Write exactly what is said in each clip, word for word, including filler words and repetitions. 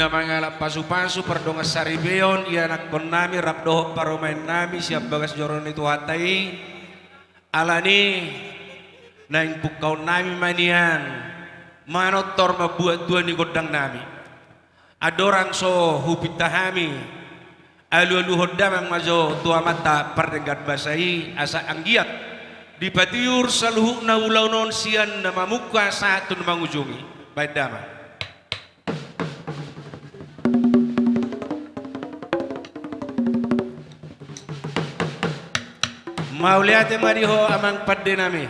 Mangalap pasupasu pardongan saripeon ianakkonnami rap dohot parumaennami sian bagas joro ni Tuhanta i. Alani naeng pungkaonnami ma nian manortor mambuat tua ni gondangnami. Andorang so hupinta hami, alualuhon damang ma jo tu Amanta Pardenggan Basa i asa anggiat dipatiur saluhutna ulaon on sian na mamungka sahat tu na mangujungi. Baen damang. Mauliate ma di ho amang pandenami.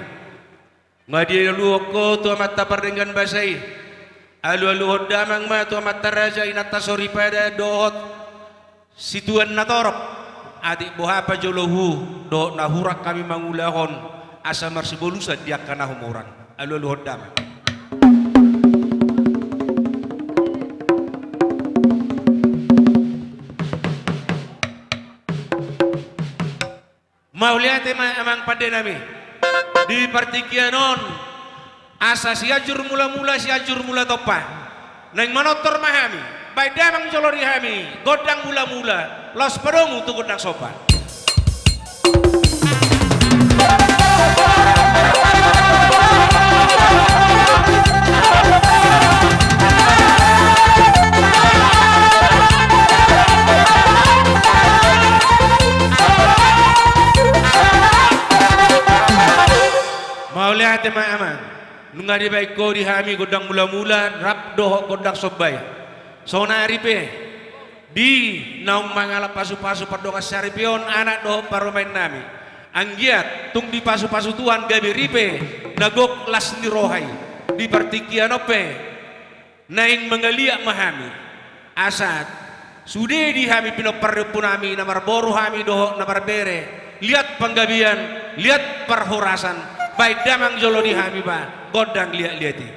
Nga dialuhon ho tu Amanta Pardenggan Basa i. Alualuhon damang ma tu amanta raja, inanta soripada dohot situan na torop. Atik boha pa jolohu dohot na hurang hami mangulahon asa marsibolusan di angka na humurang. Alualuhon damang. Mauliate ma amang pandenami. Di partingkian on asa Sianjur Mulamula, Sianjur Mula Tompa. Naeng manortor ma hami. Baen damang jolo di hami gondang mulamula laos padomu tu gondang somba. Mauliate ma amang. Nunga dibaen ho di hami gondang mulamula rap dohot gondang somba i. Saonari pe di naung mangalap pasupasu pardongan saripeon anak dohot parumaennami, anggiat tung dipasupasu Tuhan gabe ripe na gok las ni roha i. Di partingkian on pe naeng mangaliat ma hami asa sude di hami pinompar ni ompunami na marboru hami dohot na marbere, liat panggabean, liat parhorasan. Baen damang jolo di hami ma gondang liatliat i.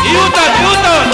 Ihuthon, ihuthon.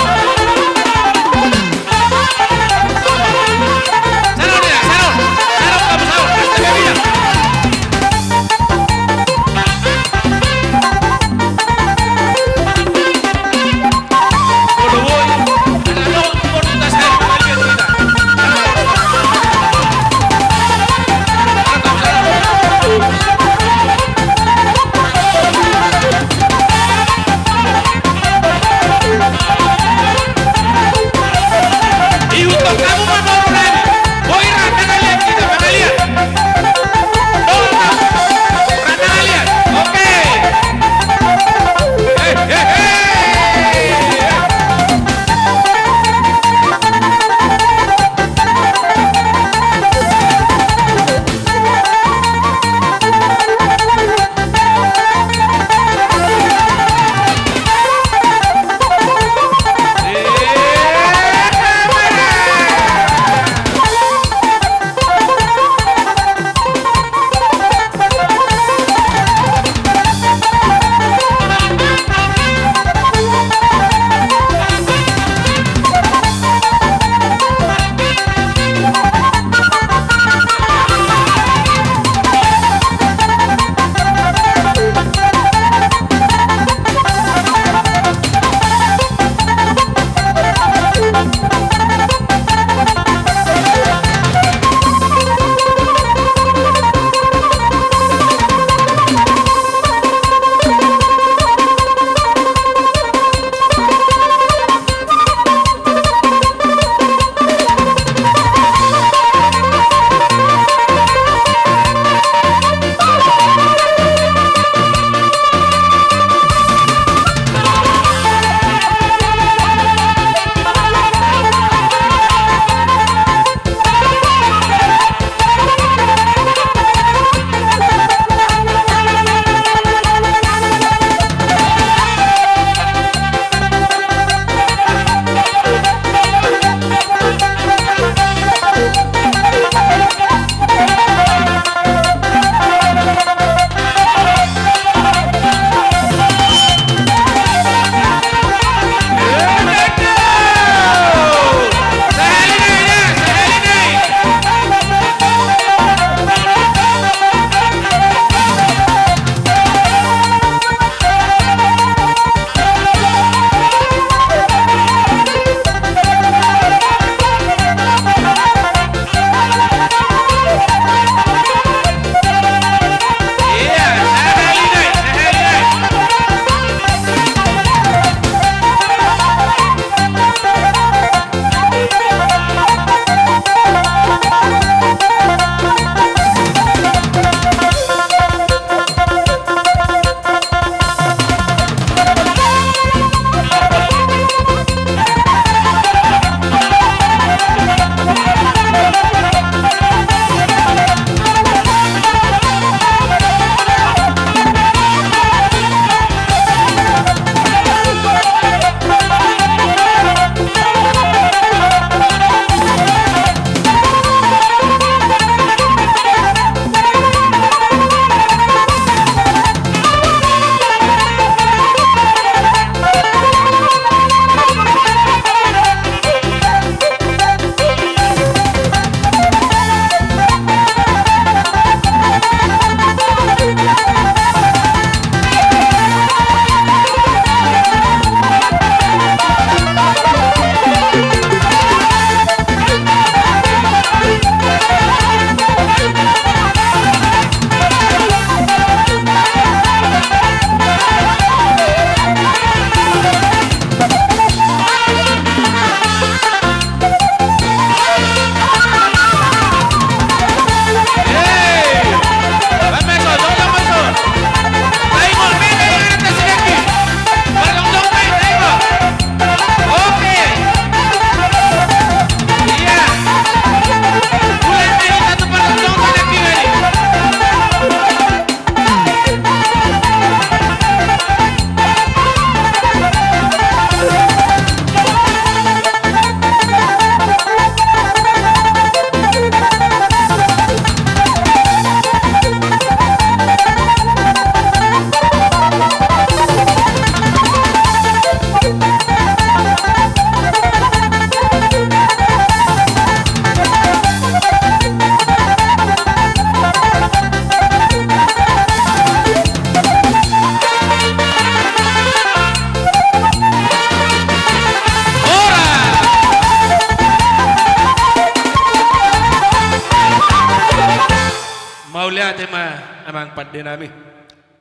Mauliate ma amang pande nami.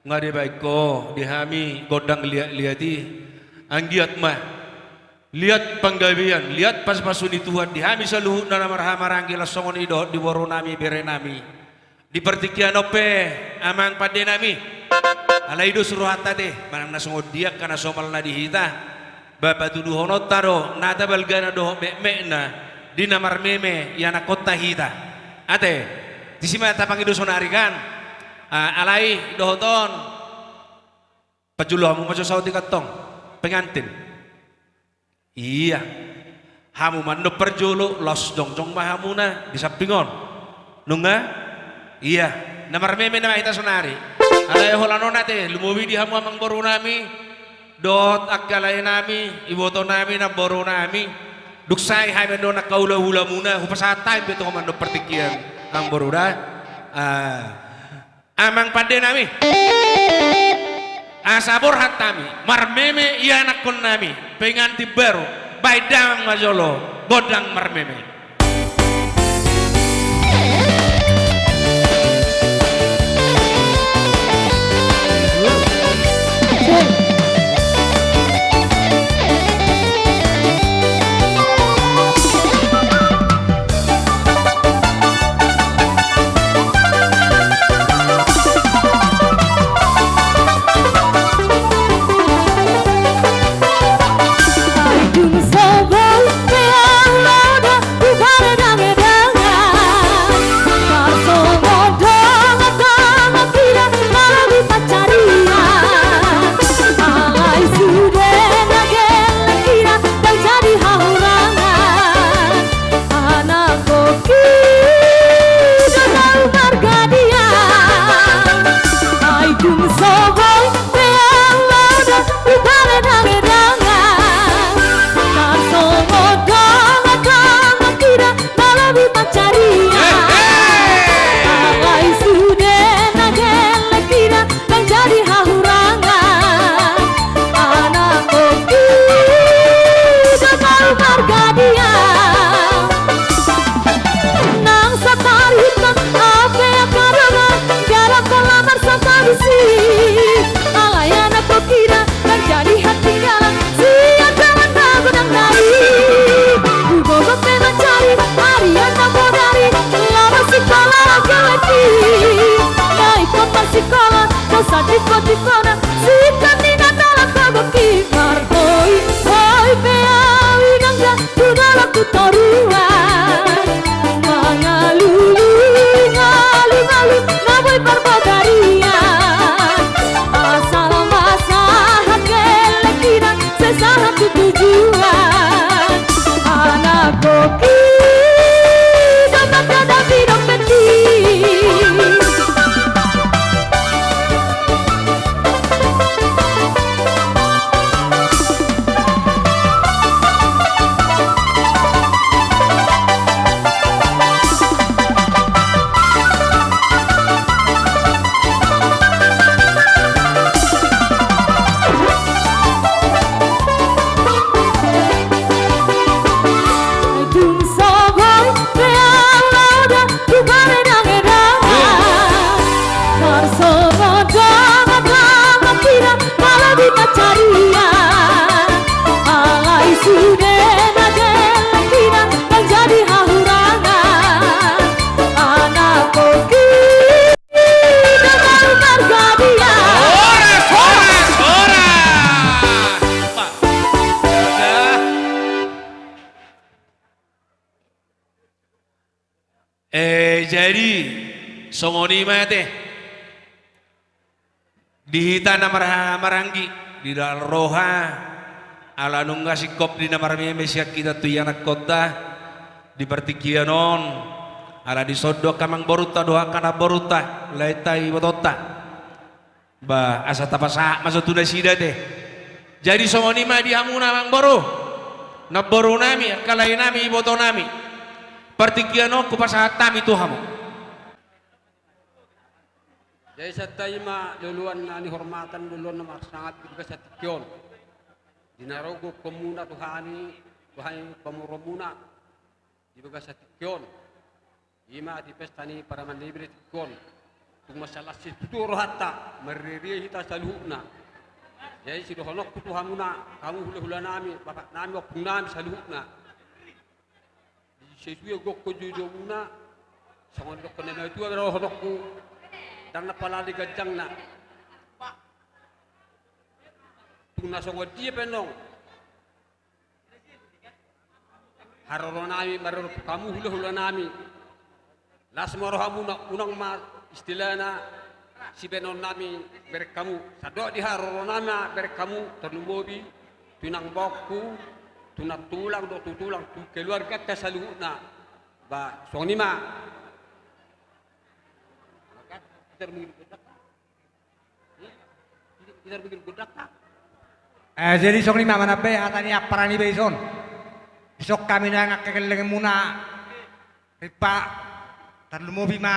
Nga dibaen ho di hami gondang liat-liat i. Anggiat ma liat panggabean, liat pasupasu ni Tuhan di hami saluhutna na marhahamaranggi, laos songon i dohot di boru nami, bere nami. Di partingkian on pe amang pande nami, alai dos rohanta ate, manang na songon dia angka na somal na di hita. Ba patuduhononta do nata balgana dohot metmetna di na marmeme ianakkonta hita. Ate, disi ma tapangido sonari kan. Ah, alai dohot on, pajolo hamu ma jo saotik antong, pengantin. Ia. Hamu mandok parjolo, laos jongjong ma hamuna di samping on. Nunga? Ia. Na marmeme nama hita sonari. Alai holan on ate, lumobi di hamu amang boru nami, dohot angka lae nami, iboto nami, namboru nami. Dung sae hami mandok angka hulahulamuna, hupasahat hami be tu ho mandok partingkian, amang boru da. Ah. Amang pande nami, asa borhat hami marmeme ianakkon nami, pengantin baru, baen damang ma jolo gondang marmeme. Alai sude na gelleng hira, ndang jadi hahurangan. Anakkon hira do na margadia. Ai dung so boi pe au lodo, rupana ndang edangan. Tarsongon dongan-dongan hira, na lobi mansarian. Alai sude na gelleng hira, ndang jadi hahurangan. Anakkon hira do na margadia. Nang satarihutna au pe angka dongan, garam pola marsatobisi. Alai anakkon hira, ndang jadi hatinggalan sian dongan na godang nai. Hugogo pe mansari arian na bodari, laho marsikola angka laki. Na ingkon marsikola do satipo-tipona, sian ninna na laho goki. Marhoi-hoi pe au inang da tu dolok tu toruan, mangalului ngalu-ngalu na boi parbodarian. Asal ma sahat gelleng hira, sai sahat tu tujuan. Anakkon hira do mangkadang di dompet i. Dung so boi pe au lodo, rupana ndang edangan. Tarsongon dongan-dongan hira, na lobi mansarian. Alai sude na gelleng hira, ndang jadi hahurangan. Anakkon hira do na margadia. Horas, horas, horas. Eh, jadi songon i ma ate. Di hita na marha-, maranggi, di dalan roha, ala nunga singkop di na marmeme sian hita tu ianakkonta, di partingkian on, ala dison do angka amangborunta dohot angka namborunta, laenta ibotonta. Ba, asa tapasahat ma jo tu nasida ate. Jadi songon i ma di hamuna amangboru, namboru nami, angka lae nami, iboto nami. Partingkian on hupasahat hami tu hamu. Jadi sahat i ma loloan na nihormatan, loloan na marsangap di bagasan tingki on. Di na ro gokhonmuna tu hami, tu hami pamoruonmuna di bagasan tingki on. I ma di pesta ni parumaen ni bere tingki on. Tung mansai las situtu rohanta, marriaria hita saluhutna. Jadi sidohononku tu hamuna, hamu hulahulanami, bapaknami, ompungnami saluhutna. Di sesuai gokkon jojomuna, songon didokkon na matua dohononku, ndang na palali ganjangna. Tung na songon dia pe annon haroronami marorop hamu hulahulanami. Las ma rohamuna, unang ma istilahna sibahenonnami bereng hamu. Sandok di haroronami ma bereng hamu, tarlumobi tu inang baoku, tu nantulang dohot tu tulang, tu keluarganta saluhutna. Ba, songon i ma. Eh, jadi songon i ma manambai hata ni ampara ni baoa i son. Dison hami nuaeng angka gellengmuna, Rimpa, tarlumobi ma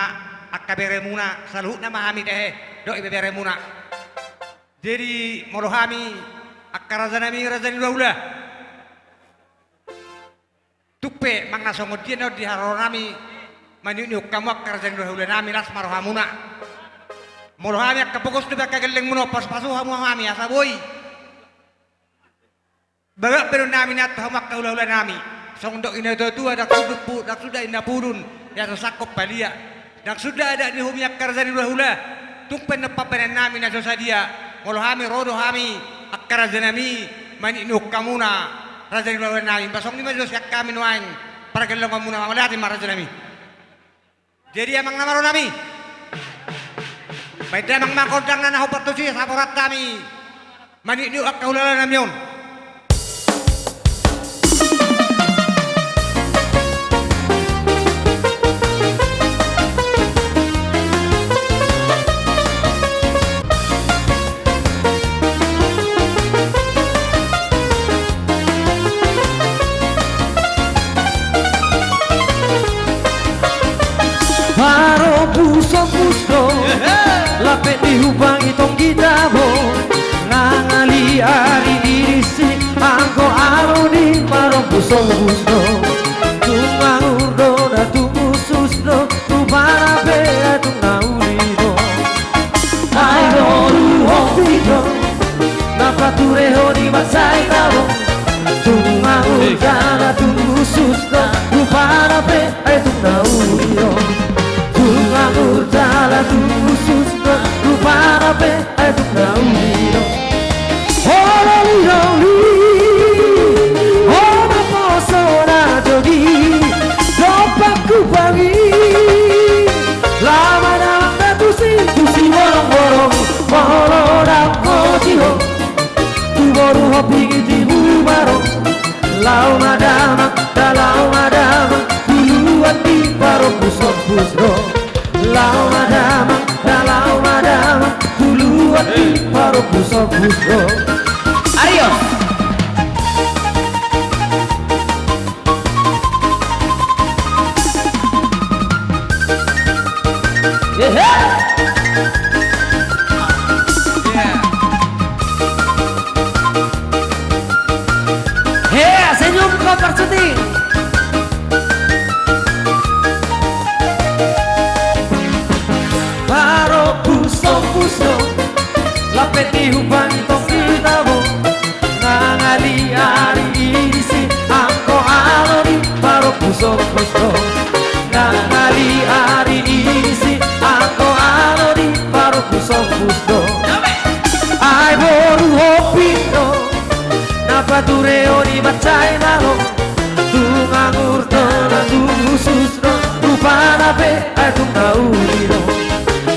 angka beremuna, saluhutna ma hami dehe, dohot ibeberemuna. Jadi molo hami angka rajanami, raja ni hulahula, tung pe manang na songon dia na on di haroronami maniukniuk hamu angka raja ni hulahulanami, las ma rohamuna. Molo hami angka pogos dope angka gellengmuna on, pasupasu hamu hami asa boi bagak bahenonnami nian tu hamu angka hulahulanami. Songon dok ni natuatua, ndang suda pu-, ndang suda inna pudun, ia so sangkop palia. Ndang suda adat ni hami angka raja ni hulahula. Tung pe annon pambahenannami na so sadia. Molo hami ro do hami angka rajanami maniukniuk hamuna raja ni hulahulanami. Ba songon i ma jo sian hami nuaeng pargellengonmuna, mauliate ma rajanami. Jadi amang na maronami, baen damang ma gondangna na hombar tusi saborantami maniukniuk angka hulahulanami on. Parompusompus do, lape ni hubangi tonggi tabo, nangaliari i disi anggo alo ni parompusompus do. Tung angur do na tung usus do, rupana pe tung na uli do. Ai boru hopi do, na pature ho di mansai tabo. Tung angur jala tung usus do, rupana pe ai tung na uli do. Tung angur jala tung usus do, rupana pe ai tung na uli do. Hololi doli, ho ma poso na jogi, dompak hubangi. Laho ma damang na tusi, tusi bolongbolong, molo dang hoti ho, tu boru hopi i di mubaro. Laho ma damang, da laho ma damang, tu luat ni parompusompus do. Laho ma damang, da laho ma damang, tu luat ni parompusompus do. Arios. Hehe. He, senyum kau parsuting. Parompusompus do, lape ni hubangi tonggi tabo, nangaliari i disi anggo alo ni parompusompus do. Nangaliari i disi anggo alo ni parompusompus do. Ai boru hopi do, na pature ho di mansai tabo. Tung angur do na tung usus do, rupana pe ai tung na uli do.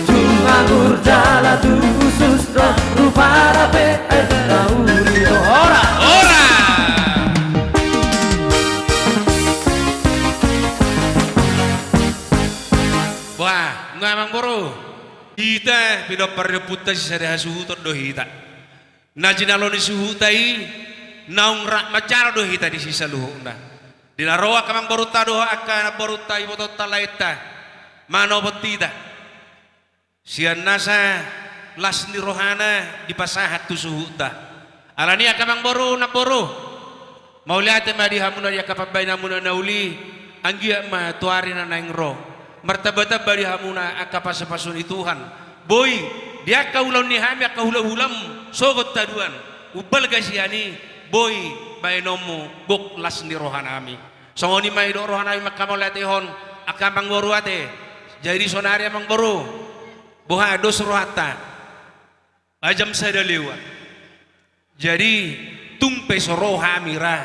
Tung angur jala tung usus do, rupana pe ai tung na uli do. Ora, ora. Bah, nunga amang boru. Hita pinompar ni ompunta sisada hasuhuton do hita. Na jinalo ni suhuta i, naung rap manjalo do hita disi saluhutna. Di na ro angka amangborunta dohot angka namborunta, ibotonta, laenta, manopot hita sian nasa las ni rohana dipasahat tu suhuta. Alani i angka amangboru, namboru, mauliate ma di hamuna di angka pambahenanmuna na uli, anggiat ma tu ari na naeng ro Martambatamba di hamuna angka pasupasu ni Tuhan. Boi, di angka ulaon ni hami angka hulahulam sogot haduan. Umbalga sian i, boi baenonmu gok las ni rohanami. Songon i ma didok rohanami mangkamauliatehon angka amangboru ate. Jadi sonari amangboru, boha dos rohanta? Jam sada lewat. Jadi tung pe so ro hami ra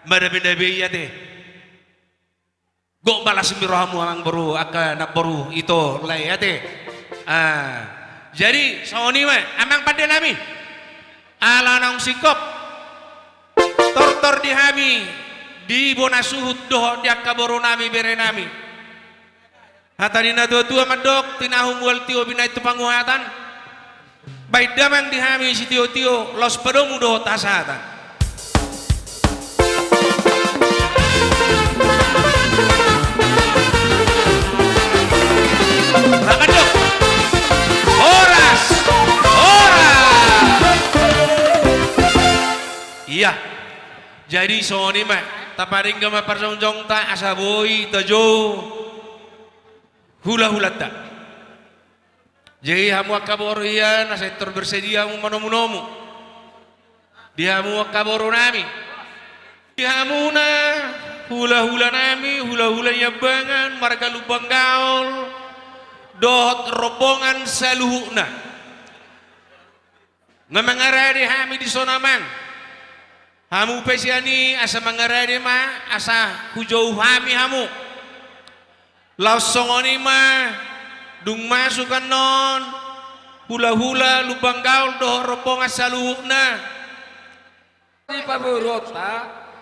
madabedabe i ate. Gok ma las ni rohamu amangboru angka namboru ito lae ate. Ah. Jadi songon i ma amang pandenami. Ala naung singkop tortor di hami, di bona suhut dohot di angka borunami berenami. Hata ni natuatua mandok, tinahu mual tio binahen tu panguhatan. Baen damang di hami sitiotio laos padomu dohot hasahatan. Rap mandok. Horas. Horas. Iya. Jadi songon i ma, tapadenggan ma parjongjongta asa boi tajou hulahulanta. Jadi hamu angka boru hian, asa pintor bersedia hamu manomunomu. Di hamu angka borunami, di hamuna hulahulanami, hulahula Niambangan, marga Lumban Gaol, dohot rombongan saluhutna. Nga mangarade hami dison amang. Hamu pe sian i asa mangarade ma asa hujou hami hamu. Laos songon i ma dung masuk annon hulahula Lumban Gaol dohot rombongan saluhutna. Di pamoruonta,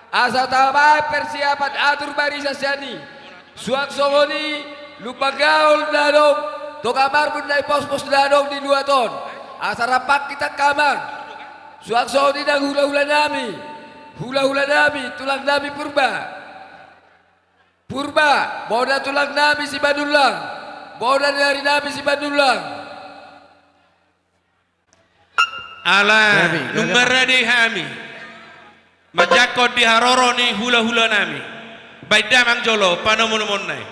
asa tabaen persiapan atur barisan sian i. Suang songon i, Lumban Gaol na adong, Toga Marbun na i pospos na adong di luat on. Asa rap hita angka amang. Suang songon i nang hulahulanami. Hulahulanami, tulangnami Purba. Purba, bona tulangnami Simanullang. Bona ni arinami Simanullang. Ala nunga rade hami manjangkon di haroro ni hulahulanami. Baen damang jolo panomunomuonna i.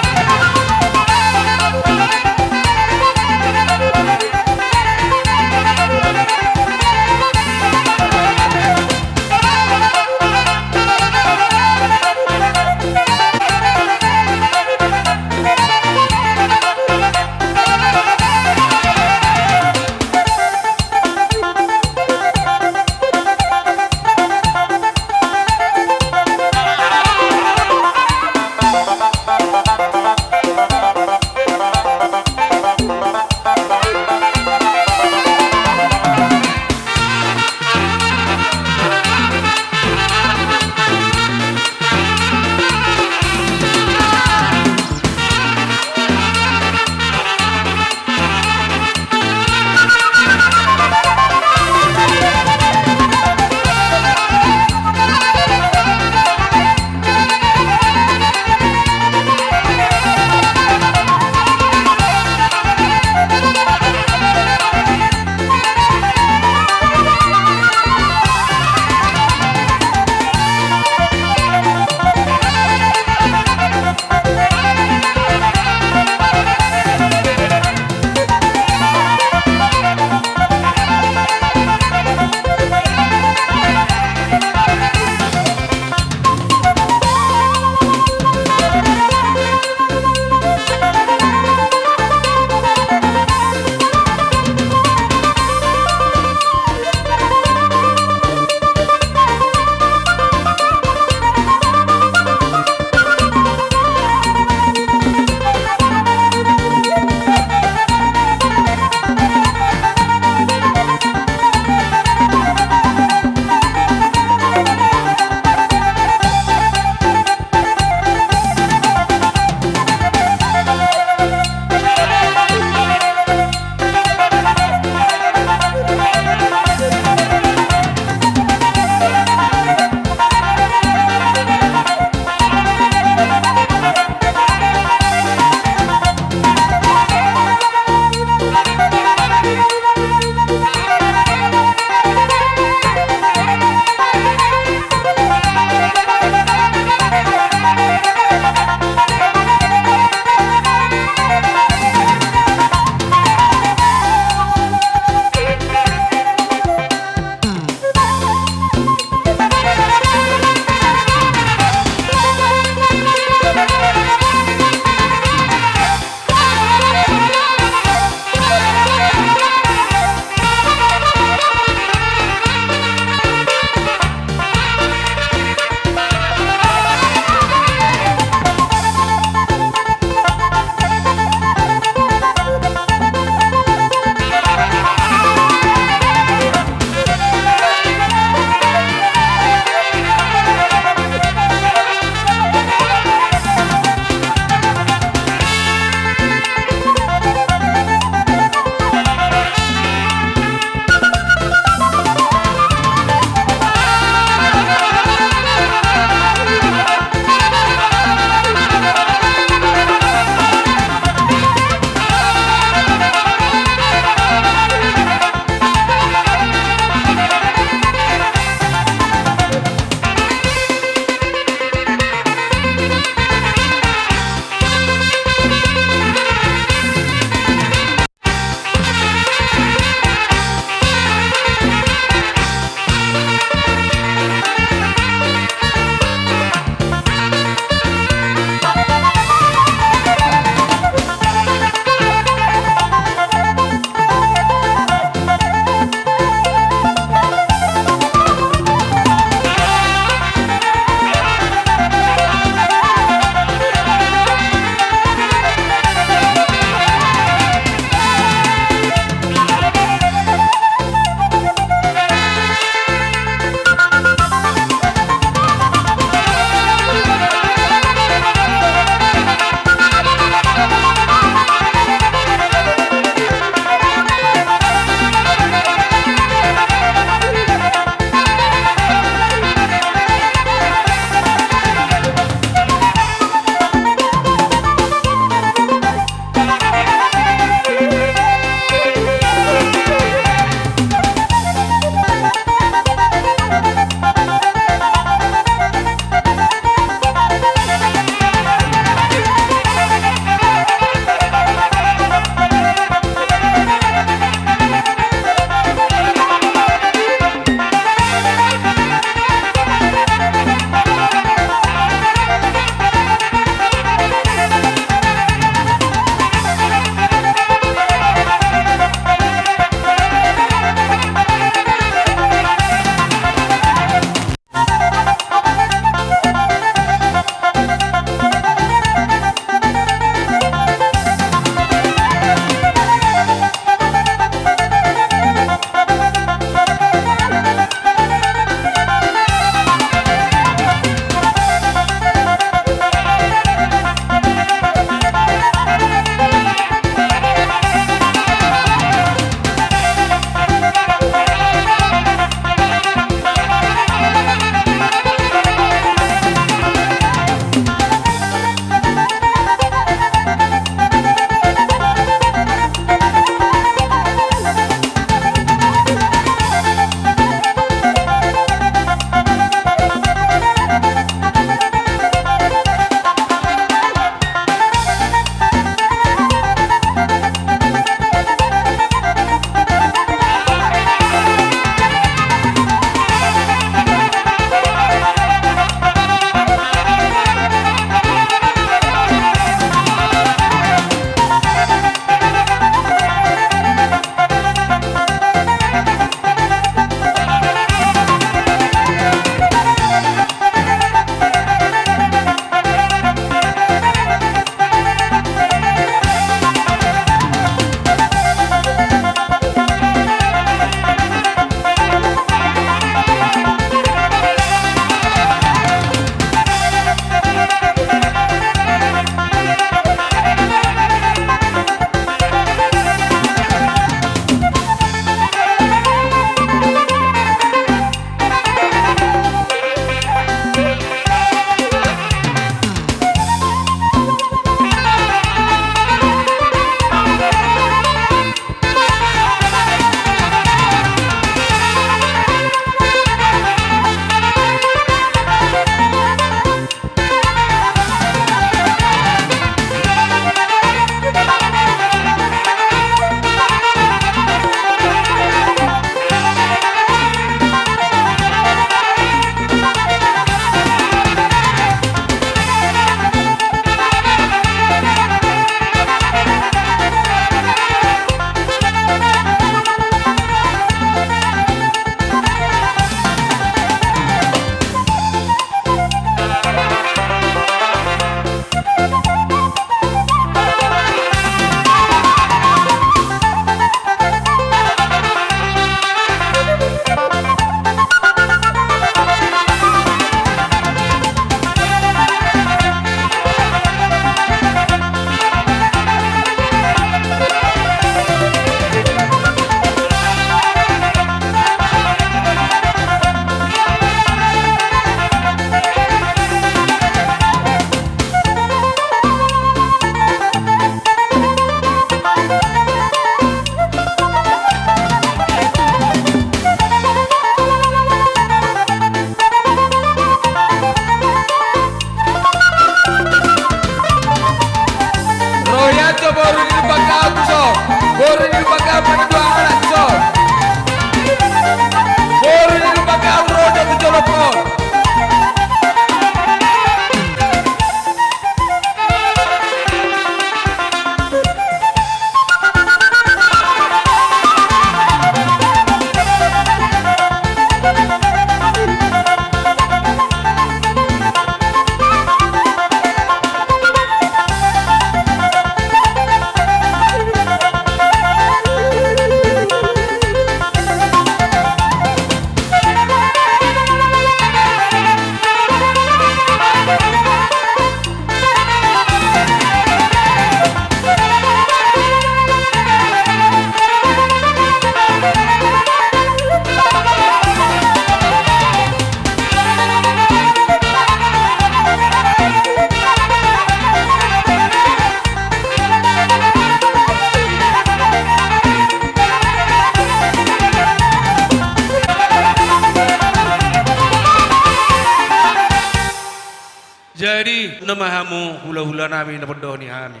ma hamu hulahula nami na podohon i hami.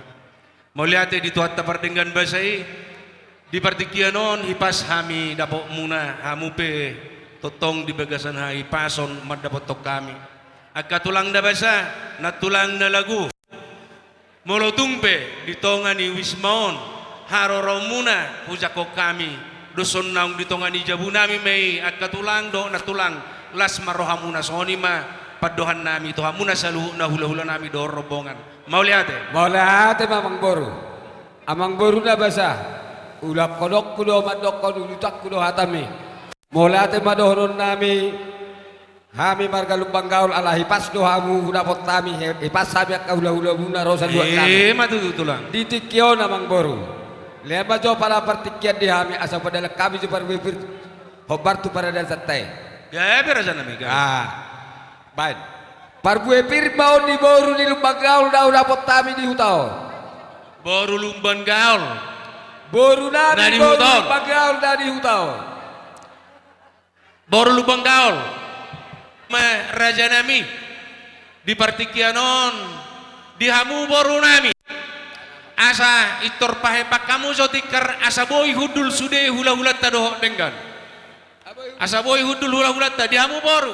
Mauliate di Tuhanta pardenggan basa i. Di partingkian on hipas hami dapotmuna, hamu pe tongtong di bagasan hahipason mandapothon hami. Angka tulang na basa, nantulang na lagu. Molo tung pe di tonga ni wisma on haroroanmuna hujangkon hami, dos on naung di tonga ni jabu nami ma i, angka tulang dohot nantulang, las ma rohamuna. Songon i ma pandohan nami tu hamuna saluhutna hulahula nami dohot rombongan. Mauliate. Mauliate ma amangboru. Amangboru na basa, ulaonku do mandokkon, ulaonku do hatami. Mauliate ma dohonon nami. Hami marga Lumban Gaol ala hipas do hamu hudapot hami, he-, hipas hami angka hulahulamuna ro saluhut nami. Ima tutu tulang. Di tingki on amangboru, lehon ma jo pala partingkian di hami asa padalan hami jo parbue pir hombar tu paradansanta i. Gabe raja nami, gabe. Ah. Baen. Parbue pir ma on ni boru ni Lumban Gaol na hudapot hami di huta on. Boru Lumban Gaol. Boru nami na di boru huta on. Lumban Gaol na di huta on. Boru Lumban Gaol. Ma raja nami, di partingkian on, di hamu boru nami, asa pintor pahepan hamu jo tikar asa boi hundul sude hulahulanta dohot denggan. Asa boi hundul hulahulanta, di hamu boru.